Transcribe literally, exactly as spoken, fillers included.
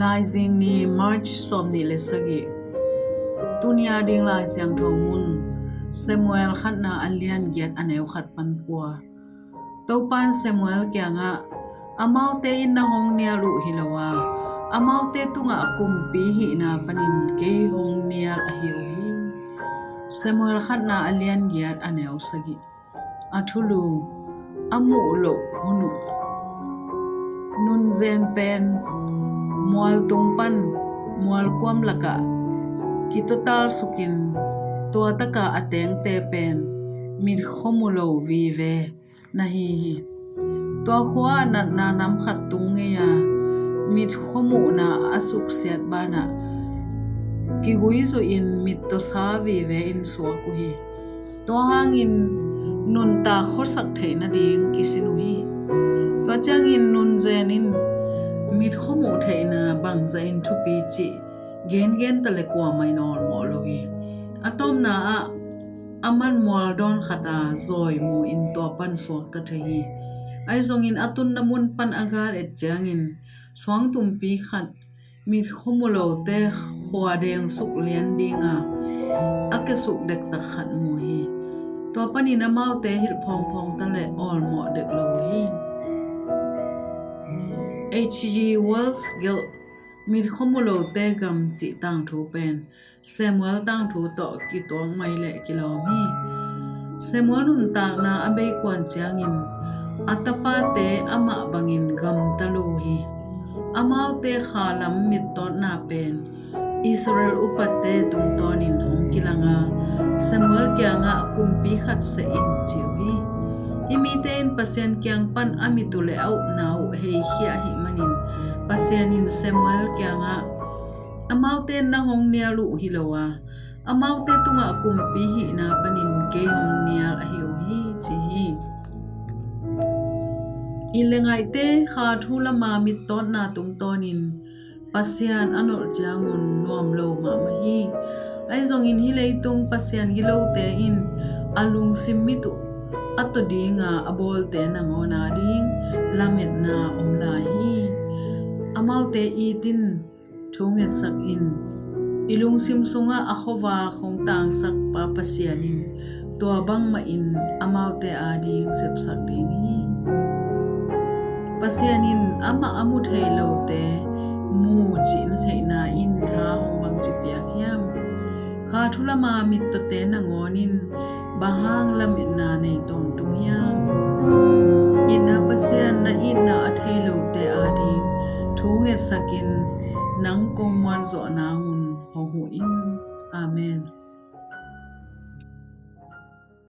Laizing ni, March sawmnih le sagih. Tuni a ding Lai Siangtho mun, Samuel khatna a lian giat a neu khat pan kua. Topan Samuel kiangah, "Amaute in nang hong nial uh hi lo a, amaute tungah kumpi hihna panin kei hong nial ahi uh hi." Samuel khatna a lian giat a neu sagih. A thulu, a muh loh hun uh. Nunzen pen mualtung pan mualkuam lakah kitotal sukin, tua taka a tengte pen mitkhuamu lo vive na hi hi. Tua khua ah natna nam khat tung ngei a, mitkhuamuhna a suksiat banah kiguizuhin mittawsa vive in suak uh hi. Tua hangin nuntak khuasak theih nading kisin uh hi. Tua ciangin nunzen in mitkhuamuh theihna bangzahin thupi cih gengen ta le kuamah in awlmawh lo hi. A tawpna ah aman mualdawn khat a zawi mu in tua pan suakta thei hi. Ahi zongin a tunna mun pan a gal et ciangin suangtumpi khat mitkhuamu lote khua dengsuk lian dinga a kiasuk dektak khat mu hi. Tua panin amaute hilh phawngphawng ta le awlmawh dek lo uh hi. H G Wells gelh Mitkhuamu lote gam cih tangthu pen Samuel tangthu tawh kituak mai leh kilawm hi. Samuel nuntakna a beikuan ciangin a tapate amah bangin gamta lo hi. Amaute khalam mittawtna pen Israel upate tungtawnin hong kilanga, Samuel kiangah kumpi khat seh in ci uh hi. Hih mite in Pasian kiang pan a mit uh le a upna uh heikhia ahih manin Pasian in Samuel kiangah, "Amaute in nang hong nial uh hi lo a, amaute tungah kumpi hihna panin kei hong nial ahi uh hi," ci hi. Ih le ngaihte kha thu lama mittawtna tungtawnin Pasian a nolh ciangun nuam lo mahmah hi. Ahi zongin hih leitung Pasian gilote in a lungsim mit uh a taw dinga a bawlte nangawn ading lametna om lai hi. Amaute itin thu ngetsak in. I lungsim sungah a khuavak hong tangsakpa Pasian in tua bangmahin amaute ading sepsak ding hi. Pasian in amah a mu thei lote mu cih na theihna in tha hong bangci piak hiam? Kha thu lama mittawte nangawn in bang hang lametna nei tawntung hiam? Itna Pasian, na itna a thei lote ading thu ngetsakin nang kong muanzawh nangun hong huh in. Amen.